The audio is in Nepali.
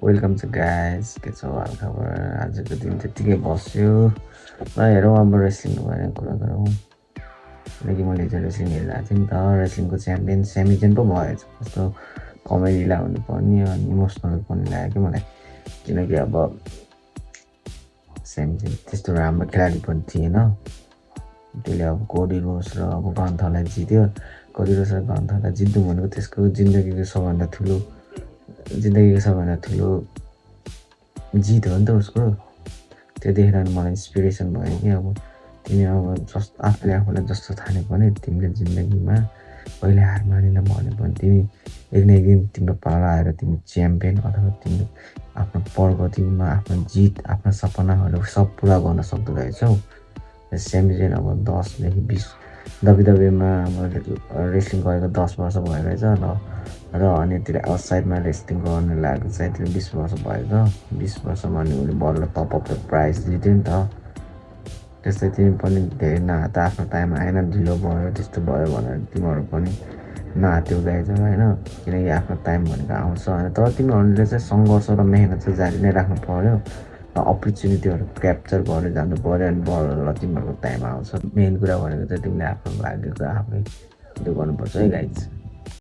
वेलकम टु गाइस के छ हालखबर आजको दिन त्यतिकै बस्यो ल हेरौँ अब रेस्लिङको बारेमा कुरा गरौँ किनकि मैले हिजो रेस्लिङ हेरिरहेको थिएँ नि त रेस्लिङको च्याम्पियन सेमिजन पो भएछ कस्तो कमेडीलाई हुनुपर्ने अनि इमोसनल पनि लाग्यो कि मलाई किनकि अब सेमिजन त्यस्तो राम्रो खेलाडी पनि थिएन त्यसले अब कोडी रोस र अब गन्थरलाई जित्यो कोडी रोस र गन्थरलाई जित्नु भनेको त्यसको जिन्दगीको सबभन्दा ठुलो जित हो नि त उसको त्यो देखेर मलाई इन्सपिरेसन भयो कि अब तिमी अब आफूले आफूलाई जस्तो ठाने पनि तिमीले जिन्दगीमा कहिले हार मानेन भने पनि तिमी एक न एक दिन तिम्रो पाला आएर तिमी च्याम्पियन अथवा तिम्रो आफ्नो प्रगतिमा आफ्नो जित आफ्नो सपनाहरू सब पुरा गर्न सक्दो रहेछौ। सेमिजन अब 10देखि 20 डब्ल्युडब्ल्युमा अब रेस्लिङ गरेको 10 वर्ष भयो रहेछ र अनि त्यसले आउटसाइडमा रेस्लिङ गर्नु लागेको चाहिँ त्यसले 20 वर्ष भयो 20 वर्षमा अनि उसले बल्ल टप अफ द प्राइज जित्यो नि त। त्यस्तै तिमी पनि धेरै नहात आफ्नो टाइम आएन ढिलो भयो त्यस्तो भयो भनेर तिमीहरू पनि नहात्याउँदैछ होइन किनकि आफ्नो टाइम भनेको आउँछ होइन तर तिमीहरूले चाहिँ सङ्घर्ष र मेहनत चाहिँ जारी नै राख्नु पऱ्यो र अपर्च्युनिटीहरू क्याप्चर गरेर जानु पऱ्यो अनि बल्ल तिमीहरूको टाइम आउँछ। मेन कुरा भनेको चाहिँ तिमीले आफ्नो भाग्यको आफै त्यो गर्नुपर्छ है गाइज।